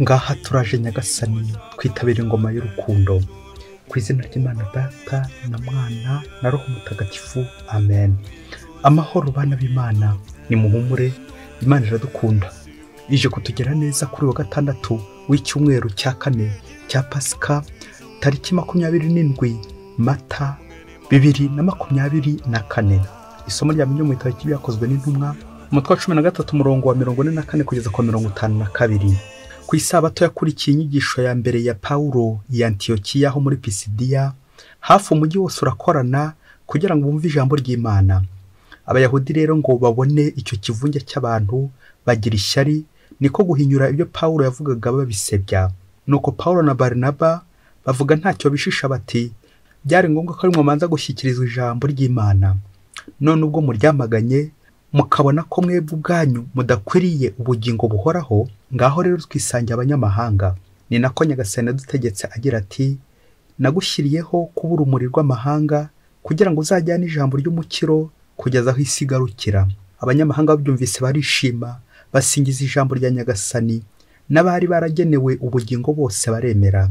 Ngaha turaje Nyagasani, twitabira ingoma y'urukundo. Ku izina ry'Imana Data na Mwana na Roho Mutagatifu, amen. Amahoro bana b'Imana, nimuhumure, Imana iradukunda. Ije kutugera neza kuri wa gatandatu w'icyumweru cya kane cya Pasika, tariki 27 Mata 2024. Isomo rya mbere mu gitabo cy'Ibyakozwe n'Intumwa, umutwe wa 13 umurongo wa 44 kugeza ku 52. Ku isabato yakurikiye inyigisho ya mbere ya Paulo i Antiyokiya ho muri Pisidiya, hafi umujyi wose urakorana kugira ngo bumve ijambo ry'Imana. Abayahudi rero ngo babone icyo kivunge cy'abantu bagira ishyari, niko guhinyura ibyo Paulo yavugaga babisebya. Nuko Paulo na Barnaba bavuga ntacyo bishisha bati, byari ngombwa ko mwabanza gushyikirizwa ijambo ry'Imana. None ubwo muryamaganye mukabona ko mwebwe ubwanyu mudakwiriye ubugingo buhoraho, ngaho rero twisangiye abanyamahanga. Ni nako Nyagasani yadutegetse agira ati, nagushyiriyeho kuba urumuri rw'amahanga kugira ngo uzajyane ijambo ry'umukiro kugeza aho isi igarukira. Abanyamahanga babyumvise barishima, basingiza ijambo rya Nyagasani, n'abari baragenewe ubugingo bose baremera.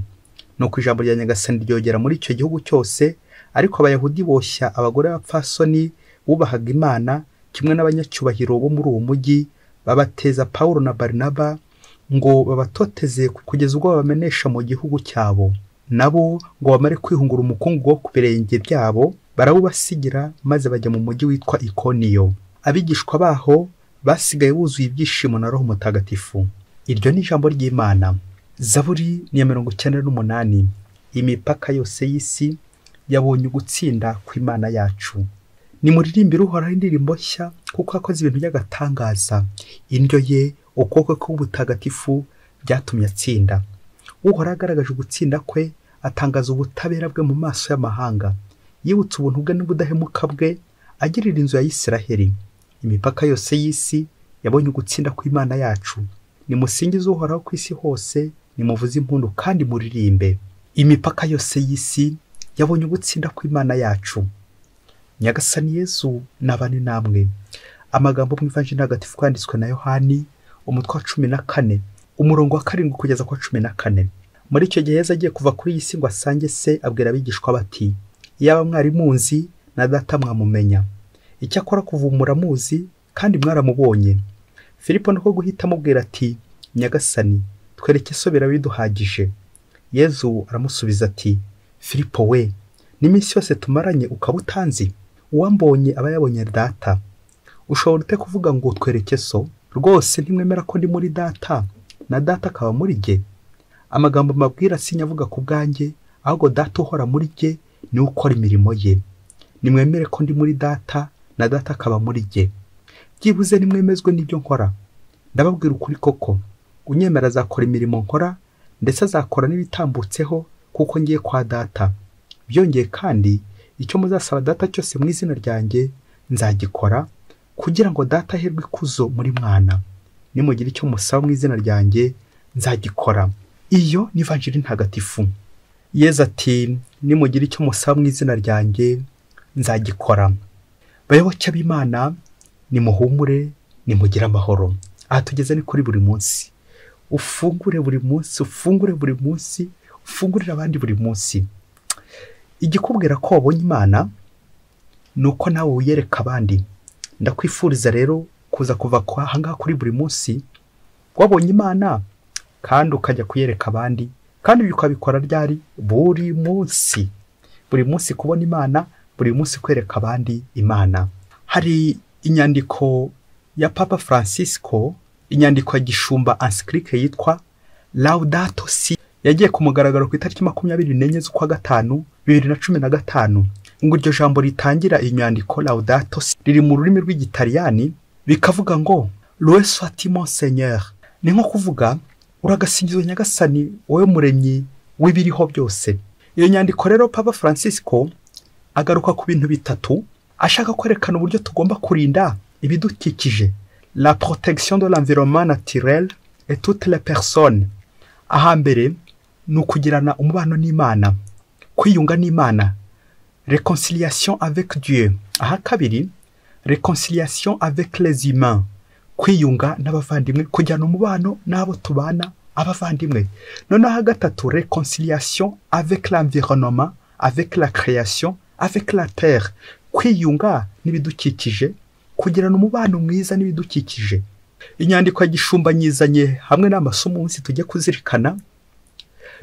Nuko ijambo rya Nyagasani ryogera muri icyo gihugu cyose, ariko Abayahudi boshya abagore b'abapfasoni bubahaga Imana kimwe n'abanyacyubahiro bo muri uwo mujyi, babateza Paulo na Barnaba ngo babatoteze kugeza ubwo babamenesha mu gihugu cyabo. Nabo ngo bamare kwihungura umukungugu wo ku birenge byabo, barawubasigira maze bajya mu mujyi witwa Ikoniyo. Abigishwa baho basigaye buzuye ibyishimo na Roho Mutagatifu. Iryo ni ijambo ry'Imana. Zaburi ni ya 98. Imipaka yose y'isi yabonye ugutsinda kw'Imana yacu. Nimuririmbire Uhoraho indirimbo nshya, kuko yakoze ibintu by'agatangaza. Indyo ye, ukuboko k'ubutagatifu byatumye atsinda. Uhoraho agaragaje ugutsinda kwe, atangaza ubutabera bwe mu maso y'amahanga. Yibutse ubuntu bwe n'ubudahemuka bwe, agirira inzu ya Isiraheli. Imipaka yose y'isi yabonye ugutsinda kw'Imana yacu. Nimusingize Uhoraho ku isi hose, nimuvuze impundu kandi muririmbe. Imipaka yose y'isi yabonye ugutsinda kw'Imana yacu. Nyagasani Yezu nabane namwe. Amagambo mu Ivanjiri Ntagatifu kwanditswe na Yohani, umutwe wa 14, umurongo wa 7 kugeza kwa 14. Muri icyo gihe Yezu agiye kuva kuri iyi si ngo asange se, abwira abigishwa bati, iyaba mwari munzi na data mwamumenya. Icyakora kuva muramuzi kandi mwaramubonye. Filipo niko guhita amubwira ati, Nyagasani, twereke so birabiduhagije. Yezu aramusubiza ati, Filipo we, n'iminsi yose tumaranye ukaba utanzi? Uwambonye aba yabonye data. Ushobora ute kuvuga ngo twereke so? Rwose ntimwemera ko ndi muri data na data akaba muri jye? Amagambo mabwira sinyavuga ku bwanjye, ahubwo data uhora muri jye ni ukora imirimo ye. Nimwemere ko ndi muri data na data akaba muri jye. Byibuze nimwemezwe n'ibyo nkora. Ndababwira ukuri koko, unyemera azakora imirimo nkora, ndetse azakora n'ibitambutseho, kuko ngiye kwa data. Byongeye kandi, icyo muzasaba data cyose mu izina ryanjye nzagikora, kugira ngo data aherwe ikuzo muri mwana. Nimugira icyo musaba mu izina ryanjye nzagikora. Iyo ni Ivanjiri Ntagatifu. Yezu ati, nimugira icyo musaba mu izina ryanjye nzagikora. Bayoboke b'Imana, nimuhumure, nimugire amahoro. Aha tugeze ni kuri buri munsi. Ufungure buri munsi, ufungure buri munsi, ufungurire abandi buri munsi. Igikubwira ko wabonye Imana nuko nawe wiyereka abandi. Ndakwifuriza rero kuza kuva ahangaha kuri buri munsi wabonye Imana kandi ukajya kuyereka abandi, kandi ibyo ukabikora ryari? Buri munsi. Buri munsi kubona Imana, buri munsi kwereka abandi Imana. Hari inyandiko ya Papa Francisco, inyandiko ya gishumba encyclique yitwa Laudato Si, yagiye ku mugaragaro ku itariki 24 z'ukwa gatanu 2015. Ngo iryo jambo ritangira inyandiko Laudato Si riri mu rurimi rw'Igitaliyani, bikavuga ngo Loué soit mon Seigneur. Ni nko kuvuga uragasingizwa Nyagasani, wowe muremyi w'ibiriho byose. Iyo nyandiko rero Papa Francisco agaruka ku bintu bitatu ashaka kwerekana uburyo tugomba kurinda ibidukikije, la protection de l'environnement naturel et toutes les personnes. Ahambere ni ukugirana umubano n'Imana, kwiyunga n'Imana, réconciliation avec Dieu. Aha kabiri, réconciliation avec les humains, kwiyunga n'abavandimwe, kujyana umubano n'abo tubana abavandimwe. Noneho gatatu, réconciliation avec l'environnement, avec la création, avec la terre, kwiyunga n'ibidukikije, kugirana umubano mwiza n'ibidukikije. Inyandiko ya Gishumba nyizanye hamwe n'amasomo munsi tujye kuzirikana,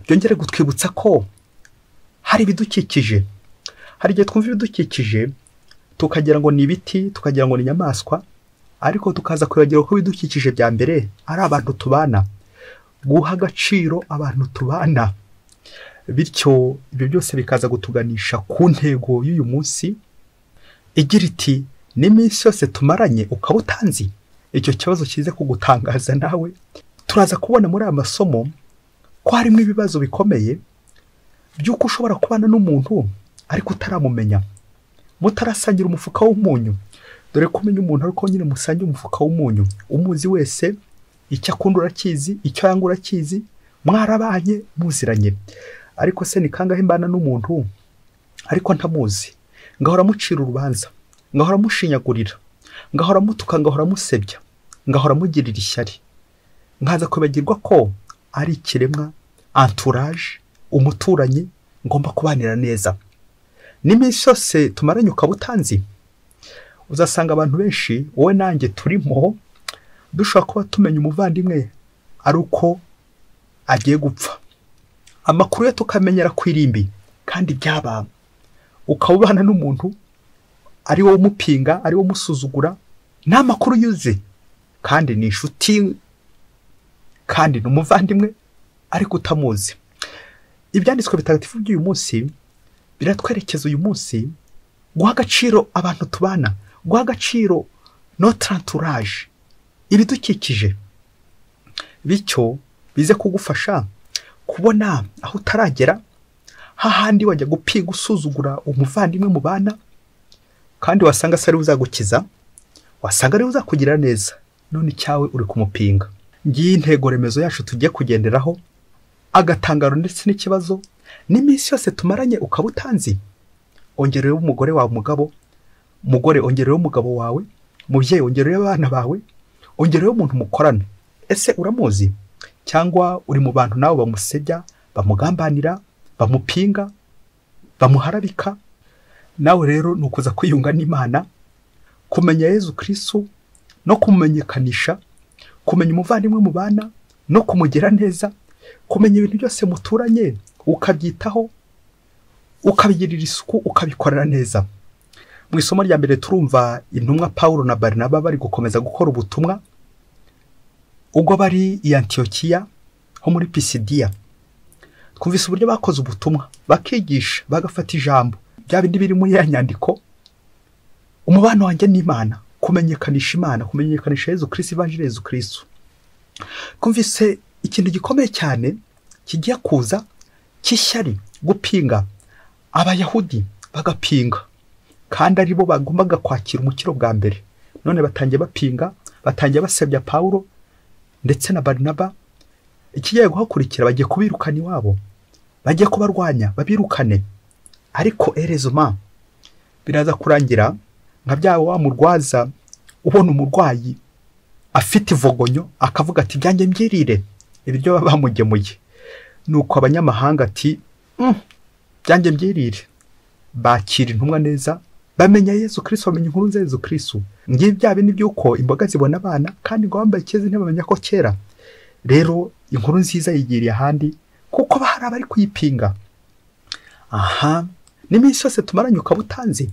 byongere gutwibutsa ko hari ibidukikije. Hari igihe twumva ibidukikije tukagira ngo ni ibiti, tukagira ngo ni inyamaswa, ariko tukaza kwibagirwa ko ibidukikije bya mbere ari abantu tubana. Guha agaciro abantu tubana, bityo ibyo byose bikaza gutuganisha ku ntego y'uyu munsi igira iti: n'iminsi yose tumaranye ukaba utanzi. Icyo kibazo kize kugutangaza nawe. Turaza kubona muri aya masomo ko harimo ibibazo bikomeye by'uko ushobora kubana n'umuntu ariko utaramumenya, mutarasangira umufuka w'umunyu. Dore ko umenya umuntu ariko nyine musangira umufuka w'umunyu. Umuzi wese icyo akunda urakizi, icyo yanga urakizi, mwarabanye muziranye. Ariko se ni kangahe mbana n'umuntu ariko ntamuzi, ngahora mucira urubanza, ngahora mushinyagurira, ngahora mutuka, ngahora musebya, ngahora mugirira ishyari, nkaza kwibagirwa ko ari ikiremwa, entourage, umuturanyi ngomba kubanira neza. N'iminsi yose tumaranye ukaba utanzi. Uzasanga abantu benshi, wowe nanjye turimo, dushobora kuba tumenya umuvandimwe ari uko agiye gupfa, amakuru ye tukamenyera ku irimbi. Kandi byaba ukaba ubana n'umuntu ari wowe umupinga, ari wowe umusuzugura, nta makuru yuze, kandi ni inshuti, kandi ni umuvandimwe, ariko utamuzi. Ibyanditswe bitagatifu by'uyu munsi biratwerekeza uyu munsi guha agaciro abantu tubana, guha agaciro notre entourage, ibidukikije, bityo bize kugufasha kubona aho utaragera, hahandi wajya gupiga usuzugura umuvandimwe mubana, kandi wasanga ari uzagukiza, wasanga ari uzakugira neza, none icyawe uri kumupinga. Ngiyi intego remezo yacu tugiye kugenderaho, agatangaro ndetse n'ikibazo n'iminsi yose tumaranye ukaba utanzi. Ongereyo umugore wawe umugabo, mugore ongereyo umugabo wawe, mubyeyi ongereyo abana bawe, ongereyo umuntu mukorana. Ese uramuzi? Cyangwa uri mu bantu nawe bamusebya, bamugambanira, bamupinga, bamuharabika? Nawe rero nukuza kwiyunga n'Imana, kumenya Yezu Kristo no kumumenyekanisha, kumenya umuvandimwe mubana no kumugira neza, kumenya ibintu byose muturanye ukabyitaho, ukabigirira isuku, ukabikorera neza. Mu isomo rya mbere turumva intumwa Paulo na Barnaba bari gukomeza gukora ubutumwa ubwo bari i Antiokiya ho muri Pisidiya. Twumvise uburyo bakoze ubutumwa, bakigisha, bagafata ijambo, bya bindi biri muri ya nyandiko, umubano wanjye n'Imana, kumenyekanisha Imana, kumenyekanisha Yezu Kristo, Ivanjiri Yezu Kristo. Twumvise ikintu gikomeye cyane kigiye kuza cy'ishyari, gupinga. Abayahudi bagapinga, kandi aribo bagombaga kwakira umukiro bwa mbere. None batangiye bapinga, batangiye basebya Paulo ndetse na Barnaba. Ikigiye guhakurikira, bagiye kubirukana iwabo, bagiye kubarwanya, babirukane. Ariko erezoma biraza kurangira nka bya wa murwaza ubona umurwayi afite ivogonyo akavuga ati byanjye mbyirire ibiryo bamugemuye. Nuko abanyamahanga ati byanjye mbyirire, bakira intumwa neza, bamenya Yezu Kristo, bamenya inkuru nziza Yezu Kristo. Ngiye bya bindi byuko imboga zibona abana, kandi ngo bambaye ikeze ntibamenya ko kera. Rero inkuru nziza yigiriye ahandi kuko bahari abari kuyipinga. Aha, n'iminsi yose tumaranye ukaba utanzi.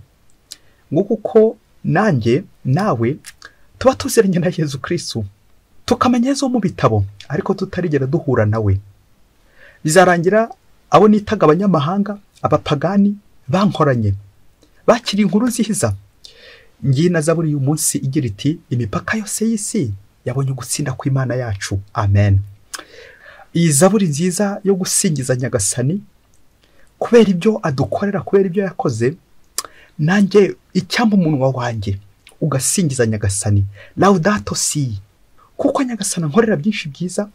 Nguko uko nanjye nawe tuba tuziranye na Yezu Kristo, tukamenya Yezu mu bitabo, ariko tutarigera duhura nawe. Bizarangira abo nitaga abanyamahanga, abapagani bankoranye, bakiri inkuru nziza. Ngiyi na zaburi uyu munsi igira iti: imipaka yose y'isi yabonye ugutsinda kw'Imana yacu. Amen. Iyi zaburi nziza yo gusingiza Nyagasani kubera ibyo adukorera, kubera ibyo yakoze, nanjye icyamba umunwa wanjye ugasingiza Nyagasani, Laudato si, kuko Nyagasani ankorera byinshi byiza,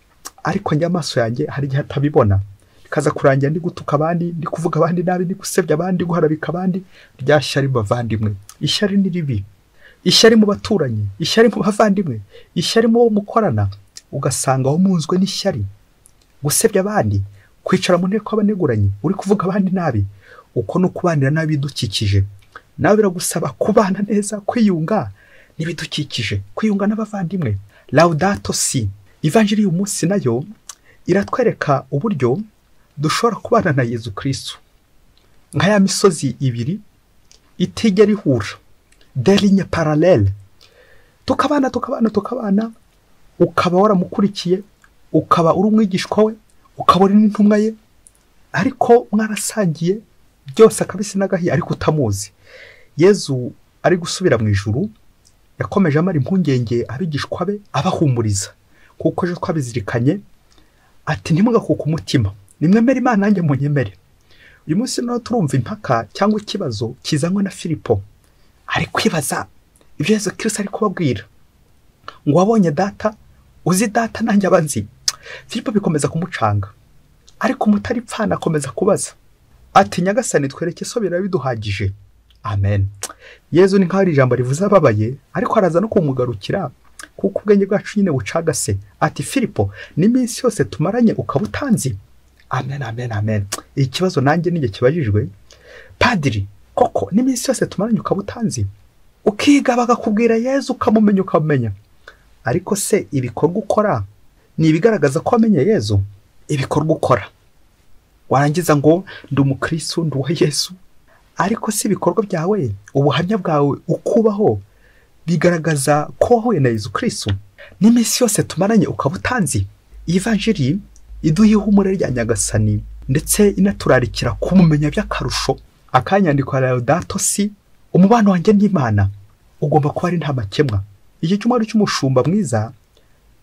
ariko njye amaso yanjye hari igihe atabibona, bikaza kurangira ndi gutuka abandi, ndi kuvuga abandi nabi, ndi gusebya abandi, guharabika abandi. Rya shyari bavandimwe, ishyari ni ribi, ishyari mu baturanyi, ishyari mu bavandimwe, ishyari mu bo mukorana, ugasanga wamunzwe n'ishyari. Gusebya abandi, kwicara mu nteko y'abaneguranye uri kuvuga abandi nabi, uko no kubanira n'abidukikije. Nawe biragusaba kubana neza, kwiyunga n'ibidukikije, kwiyunga n'abavandimwe. Laudato si. Ivanjiri y'uyu munsi nayo iratwereka uburyo dushobora kubana na Yezu Kristu nka ya misozi ibiri itigera ihura, des lignes parallèles. Tukabana tukabana tukabana, ukaba waramukurikiye, ukaba uri umwigishwa we, ukaba uri n'intumwa ye, ariko mwarasangiye byose akabisi n'agahiye, ariko utamuzi. Yezu ari gusubira mu ijuru yakomeje amara impungenge abigishwa be, abahumuriza, kuko ejo twabizirikanye ati ntimugakuke umutima, nimwemere Imana nanjye munyemere. Uyu munsi naho turumva impaka cyangwa ikibazo kizanywe na Filipo, ari kwibaza ibyo Yezu Kristo ari kubabwira, ngo wabonye data, uzi data nanjye abanzi. Filipo bikomeza kumucanga, ariko umutaripfana akomeza kubaza ati Nyagasani twereke so birabiduhagije. Amen. Yezu ni nkaho ari ijambo rivuze ababaye, ariko araza no kumugarukira kuko ubwenge bwacu nyine bucagase. Ati Filipo, n'iminsi yose tumaranye ukaba utanzi. Amen, amen, amen. Ikibazo nanjye nijye kibajijwe, padiri, koko n'iminsi yose tumaranye ukaba utanzi? Ukiga bakakubwira Yezu ukamumenya ukamenya, ariko se ibikorwa ukora ni ibigaragaza ko wamenye Yezu? Ibikorwa ukora warangiza ngo ndi umukristo, ndi uwa Yesu, ariko si ibikorwa byawe, ubuhamya bwawe ukubaho bigaragaza ko wahuye na Yezu Kristo? N'iminsi yose tumaranye ukaba utanzi? Ivanjiri iduha ihumure rya Nyagasani, ndetse inaturarikira kumumenya by'akarusho. Akanyandiko ya Laudato si, umubano wanjye n'Imana ugomba kuba ari nta makemwa. Iki cyumweru cy'umushumba mwiza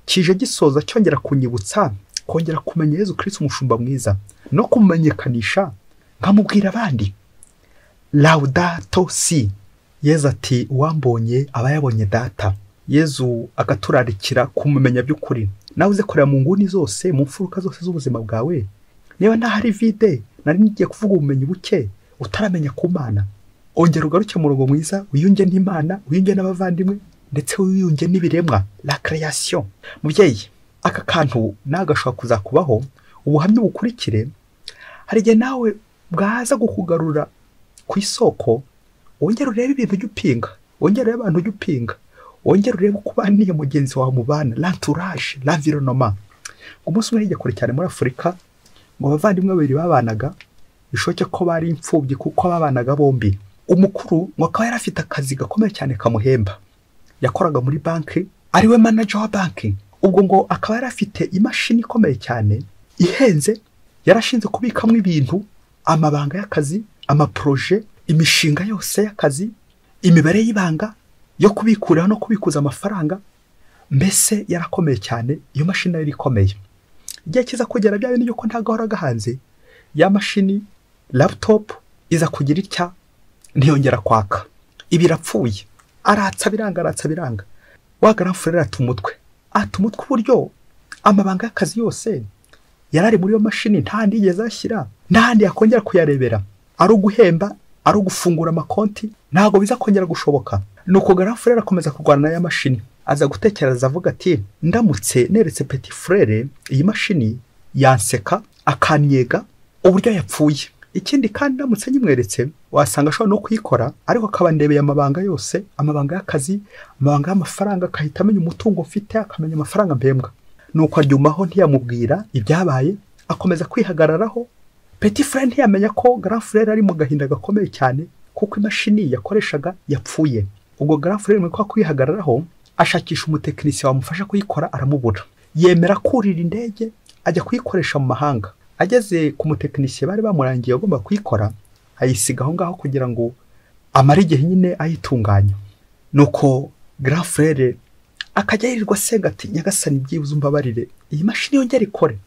kije gisoza cyongera kunyibutsa kongera kumenya Yezu Kristo umushumba mwiza, no kumumenyekanisha nkamubwira abandi. Laudato si. Yezu ati uwambonye aba yabonye data. Yezu agaturarikira kumumenya by'ukuri. Nawe uze kureba mu nguni zose, mu mfuruka zose z'ubuzima bwawe, niba ntahari vide, nari ngiye kuvuga ubumenyi buke utaramenya ku Mana, ongera ugaruke mu murongo mwiza, wiyunge n'Imana, wiyunge n'abavandimwe, ndetse wiyunge n'ibiremwa, la création. Mubyeyi, aka kantu nagashobora kuzakubaho, ubuhamya bukurikire. Hari igihe nawe bwaza kukugarura ku isoko, wongera urebe ibintu ujya upinga, wongera urebe abantu ujya upinga, wongera urebe uko ubaniye mugenzi wawe mubana, l'entourage, l'environnement. Umunsi umwe hirya kure cyane muri Afurika, ngo abavandimwe babiri babanaga, bishoboke ko bari imfubyi kuko babanaga bombi. Umukuru ngo akaba yari afite akazi gakomeye cyane kamuhemba, yakoraga muri banki, ariwe manager wa banki. Ubwo ngo akaba yari afite imashini ikomeye cyane ihenze, yarashinze kubikamo ibintu, amabanga y'akazi, amaproje, imishinga yose y'akazi, imibare y'ibanga yo kubikura no kubikuza amafaranga. Mbese yarakomeye cyane, iyo mashini yari ikomeye. Igihe kiza kugera bya bintu yuko ntagahora gahanze, ya mashini laptop iza kugira itya ntiyongera kwaka, ibirapfuye, aratsa biranga, aratsa biranga. Wa grand frère ata umutwe, ata umutwe uburyo amabanga y'akazi yose yarari muri iyo mashini, nta handi yigeze ashyira, nta handi yakongera kuyarebera, ari uguhemba, ari ugufungura amakonti, ntabwo biza kongera gushoboka. Nuko grand frère akomeza kurwana na ya mashini, aza gutekereza avuga ati ndamutse neretse petit frère iyi mashini yanseka akanyega uburyo yapfuye. Ikindi kandi ndamutse nyimweretse wasanga ashobora no kuyikora, ariko akaba ndebeye amabanga yose, amabanga y'akazi, amabanga y'amafaranga, akahita amenya umutungo mfite, akamenya amafaranga mpembwa. Nuko aryumaho ntiyamubwira ibyabaye, akomeza kwihagararaho. Petit frère ntiyamenya ko grand frère ari mu gahinda gakomeye cyane kuko imashini yakoreshaga yapfuye. Ubwo grand frère mu kwa kwihagararaho ashakisha umutekinisiye wamufasha kuyikora, aramubura. Yemera kurira indege ajya kuyikoresha mu mahanga. Ageze ku mutekinisiye bari bamurangiye agomba kuyikora, ayisiga aho ngaho kugira ngo amare igihe nyine ayitunganya. Nuko grand frère akajya yirirwa asenga ati Nyagasani byibuze umbabarire iyi mashini yongere ikore.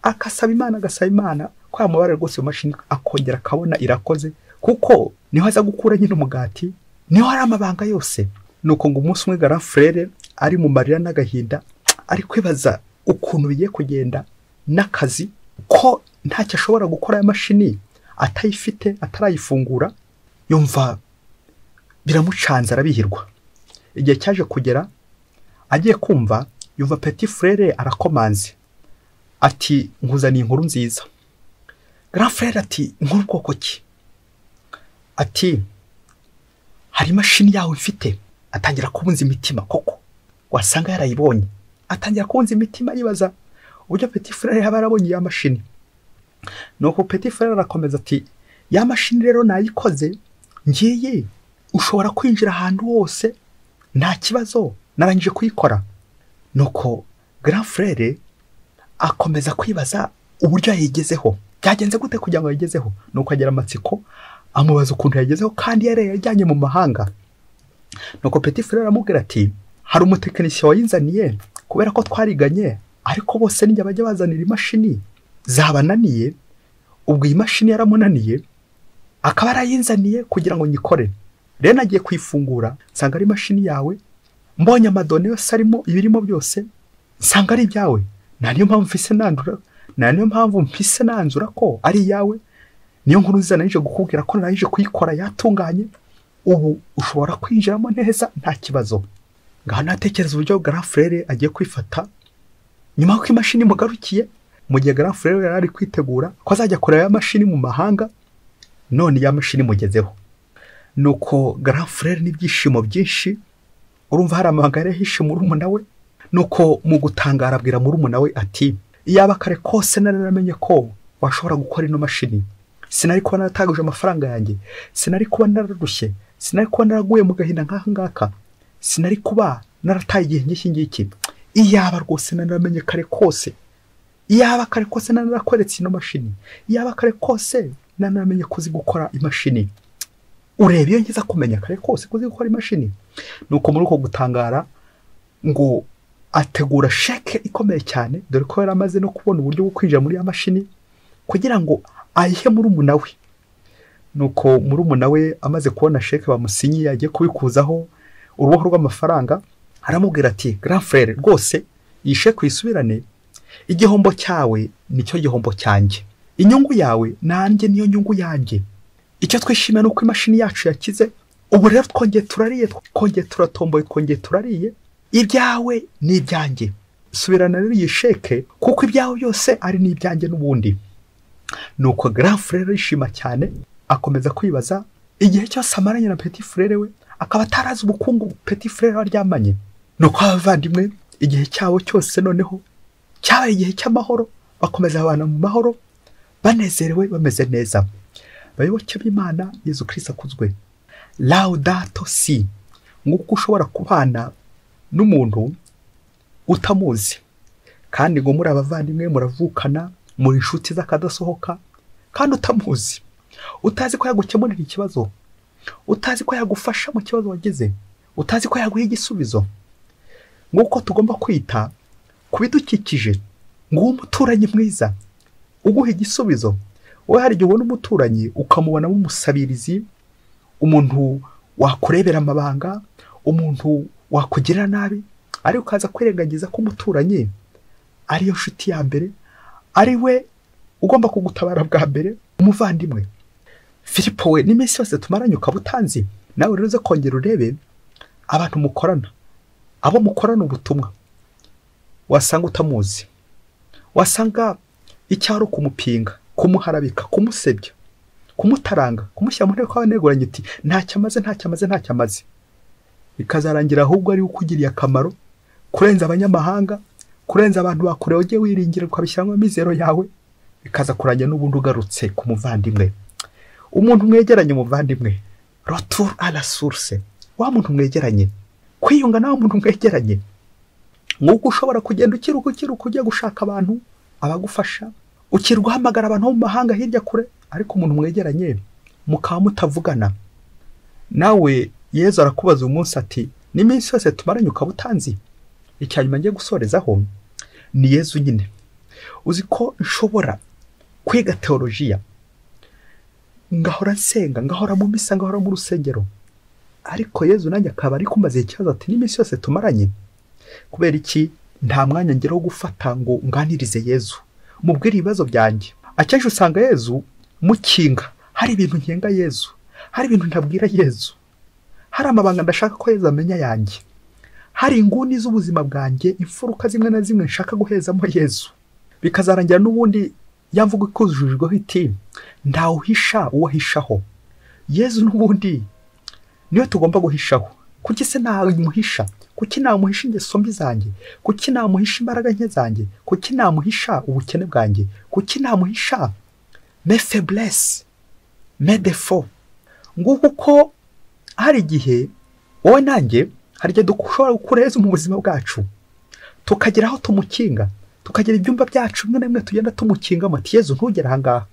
Akasaba Imana, agasaba Imana ko yamubarira rwose iyo mashini akongera akabona irakoze, kuko niho aza gukura nyine umugati, niho hari amabanga yose. Nuko ngo umunsi umwe grand frère ari mu marira n'agahinda, ari kwibaza ukuntu bigiye kugenda n'akazi, ko ntacyo ashobora gukora ya mashini atayifite, atarayifungura. Yumva biramucanze, arabihirwa. Igihe cyaje kugera agiye kumva yumva petit frère arakomanze, Ati nkuzaniye inkuru nziza. Grand frère ati inkuru bwoko ki? Ati hari imashini yawe mfite. Atangira kubunza imitima koko wasanga yarayibonye. Atangira kubunza imitima yibaza uburyo petit frère yaba yarabonye ya mashini. Nuko petit frère arakomeza ati ya mashini rero nayikoze ngiye, ushobora kwinjira ahantu hose nta kibazo, narangije kuyikora. Nuko grand frère akomeza kwibaza uburyo yayigezeho, byagenze gute kugira ngo ayigezeho. Nuko agira amatsiko amubaza ukuntu yayigezeho kandi yari yajyanye mu mahanga. Nuko petit frère aramubwira ati hari umutekinisiye wayinzaniye kubera ko twariganye, ariko bose nijya bajya bazanira imashini zabananiye, ubwo iyi mashini yaramunaniye akaba arayinzaniye kugira ngo nyikore. Rero nagiye kuyifungura nsanga ari imashini yawe, mbonye amadone yose arimo, ibirimo byose nsanga ari ibyawe. Nta niyo mpamvu mfise nandura, nta niyo mpamvu mpise nanzura ko ari iyawe. Niyo nkuru nziza narije gukubwira ko narije kuyikora yatunganye, ubu ushobora kwinjiramo neza nta kibazo. Ngaho natekereza uburyo grand frère agiye kwifata nyuma y'uko imashini imugarukiye. Mu gihe grand frère yari ari kwitegura ko azajya kureba ya mashini mu mahanga, none ya mashini imugezeho. Nuko grand frère n'ibyishimo byinshi, urumva hari amabanga yari yahishe murumuna we. Nuko mu gutangara abwira murumuna we ati iyaba kare kose naramenye ko washobora gukora ino mashini, sinari kuba narataguje amafaranga yanjye, sinari kuba nararushye, sinari kuba naraguye mu gahinda nk'aka ngaka, sinari kuba narataye igihe nk'iki ngiki. Iyaba rwose naramenye kare kose, iyaba kare kose narakweretse ino mashini, iyaba kare kose naramenye kuzi gukora imashini. Ureba iyo ngiza kumenya kare kose kuzi gukora imashini. Nuko muri uko gutangara ngo ategura sheke ikomeye cyane, dore ko yari amaze no kubona uburyo bwo kwinjira muri ya mashini kugira ngo ayihe murumuna we. Nuko murumuna we amaze kubona sheke bamusinyiye agiye kubikuzaho uruboho rw'amafaranga, aramubwira ati grand frère rwose iyi sheke uyisubirane, igihombo cyawe nicyo gihombo cyanjye, inyungu yawe nanjye niyo nyungu yanjye. Icyo twishimiye nuko imashini yacu yakize, ubu rero twongeye turariye, twongeye turatomboye, twongeye turariye, ibyawe ni ibyanjye. Subirana rero iyi sheke kuko ibyawe byose ari n'ibyanjye n'ubundi. Nuko grand frère yishima cyane, akomeza kwibaza igihe cyose amaranye na petit frère we akaba atarazi ubukungu petit frère aryamanye. Nuko abavandimwe igihe cyabo cyose noneho cyabaye igihe cy'amahoro, bakomeza abana mu mahoro banezerewe bameze neza. Bayoboke b'Imana, Yezu Kristo akuzwe. Laudato si, nguko ushobora kubana n'umuntu utamuzi kandi ngo muri abavandimwe muravukana, muri inshuti z'akadasohoka, kandi utamuzi, utazi ko yagukemurira ikibazo, utazi ko yagufasha mu kibazo wagize, utazi ko yaguha igisubizo. Nguko tugomba kwita ku bidukikije, nguwo umuturanyi mwiza uguha igisubizo. Wowe hari igihe ubona umuturanyi ukamubonamo umusabirizi, umuntu wakurebera amabanga, umuntu wakugirira nabi, ariko ukaza kwirengagiza ko umuturanyi ariyo nshuti ya mbere, ari we ugomba kugutabara bwa mbere, umuvandimwe. Filipo we n'iminsi yose tumaranye ukaba utanzi, nawe rero uze kongera urebe abantu mukorana, abo mukorana ubutumwa, wasanga utamuzi, wasanga icyaro kumupinga, kumuharabika, kumusebya, kumutaranga, kumushyira mu nteko y'abaneguranye uti ntacyo amaze, ntacyo amaze, ntacyo amaze. Bikazarangira ahubwo ari ukugiriye akamaro kurenza abanyamahanga, kurenza abantu bakure ugiye wiringira ukabishyiramo amizero yawe, bikaza kurangira n'ubundi ugarutse ku muvandimwe. Umuntu mwegeranye umuvandimwe, retour à la source, wa muntu mwegeranye, kwiyunga nawe muntu mwegeranye. Nk'uko ushobora kugenda ukiruka ukiruka ujya gushaka abantu abagufasha, ukirwa uhamagara abantu bo mu mahanga hirya kure, ariko umuntu mwegeranye mukaba mutavugana. Nawe Yezu arakubaza uyu munsi ati n'iminsi yose tumaranye ukaba utanzi. Icya nyuma ngiye gusorezaho ni Yezu nyine. Uzi ko nshobora kwiga teolojiya, ngahora nsenga, ngahora mu misa, ngahora mu rusengero, ariko Yezu nanjye akaba ari kumbaza ikibazo ati n'iminsi yose tumaranye, kubera iki nta mwanya ngira wo gufata ngo nganirize Yezu, mubwire ibibazo byanjye. Akenshi usanga Yezu mukinga, hari ibintu nkenga Yezu, hari ibintu ntabwira Yezu, hari amabanga ndashaka ko Yezu amenya yanjye, hari inguni z'ubuzima bwanjye, imfuruka zimwe na zimwe nshaka guhezamo Yezu. Bikazarangira n'ubundi yavuga ikuzujijweho iti ntawuhisha uwahishaho. Yezu n'ubundi niyo tugomba guhishaho. Kuki se namuhisha? Kuki namuhisha ingeso mbi zanjye? Kuki namuhisha imbaraga nke zanjye? Kuki namuhisha ubukene bwanjye? Kuki namuhisha mes faiblesses, mes défauts? Nguko uko hari igihe wowe nanjye hari igihe dushobora gukura Yezu mu buzima bwacu, tukagera aho tumukinga, tukagira ibyumba byacu bimwe na bimwe tugenda tumukinga, ati Yezu ntugere aha ngaha,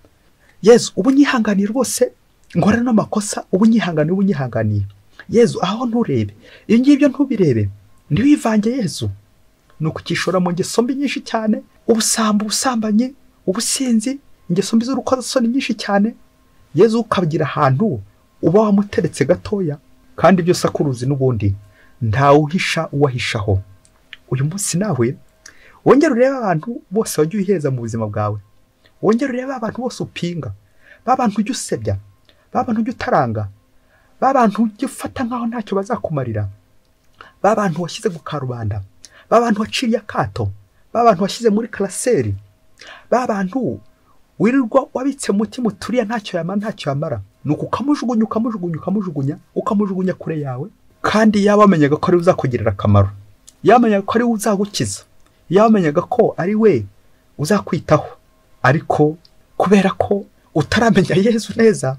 Yezu ubu nyihanganiye rwose nkora n'amakosa, ubu nyihanganiye, ubu nyihanganiye, Yezu aho nturebe, ibyo ngibyo ntubirebe, ntiwivange Yezu. Ni ukukishora mu ngeso mbi nyinshi cyane, ubusambo, ubusambanyi, ubusinzi, ingeso mbi z'urukozasoni nyinshi cyane. Yezu ukagira ahantu uba wamuteretse gatoya, kandi byose akuruzi n'ubundi ntawuhisha uwahishaho. Uyu munsi nawe wongere urebe abantu bose wajya uheza mu buzima bwawe, wongere urebe abantu bose upinga, ba bantu ujya usebya, ba bantu ujya utaranga, ba bantu ujya ufata nkaho ntacyo bazakumarira, ba bantu washyize ku karubanda, ba bantu waciriye akato, ba bantu washyize muri karaseri, ba bantu wirirwa wabitse umutima uturiya ntacyo yamara, ntacyo yamara. Nuko ukamujugunya, ukamujugunya, ukamujugunya, ukamujugunya kure yawe. Kandi yaba amenyaga ko ari uzakugirira akamaro, yamenyaga ko ari uzagukiza, yamenyaga ko ari we uzakwitaho. Ariko kubera ko utaramenya Yezu neza,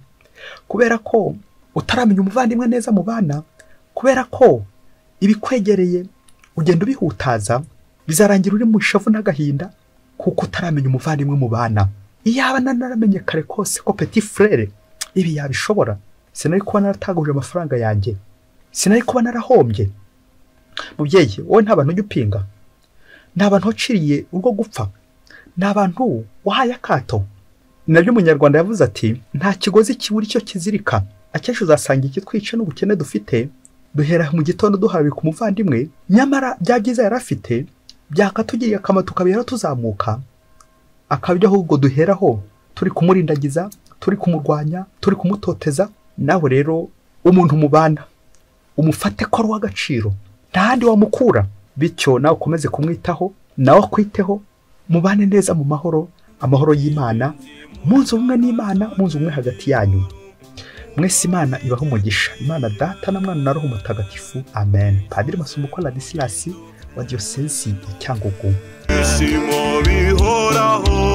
kubera ko utaramenya umuvandimwe neza mu bana, kubera ko ibikwegereye ugenda ubihutaza, bizarangira uri mu ishavu n'agahinda kuko utaramenya umuvandimwe mu bana. Iyaba naramenye kare kose ko petit frere ibi yabishobora, sinari kuba narataguje amafaranga yanjye, sinari kuba narahombye. Mubyeyi, wowe nta bantu ujya upinga, nta bantu waciriye urwo gupfa, nta bantu wahaye akato. Nabyo umunyarwanda yavuze ati nta kigozi kibura icyo kizirika. Akenshi uzasanga ikitwica n'ubukene dufite, duhera mu gitondo duharabika umuvandimwe, nyamara bya byiza yari afite byakatugiriye akamaro tukabihera tuzamuka, akabyo ahubwo duheraho turi kumurindagiza, turi kumurwanya, turi kumutoteza. Nawe rero umuntu mubana umufate ko ari uw'agaciro, nta handi wamukura. Bityo nawe ukomeze kumwitaho, nawe akwiteho, mubane neza mu mahoro, amahoro y'Imana, munzu umwe n'Imana, munzu umwe hagati yanyu. Mwese Imana ibaho umugisha. Imana Data na Mwana na Roho Mutagatifu. Amen. Padiri Masumbuko Ladislas wa Diyosezi ya Cyangugu. Ibyishimo bihoraho.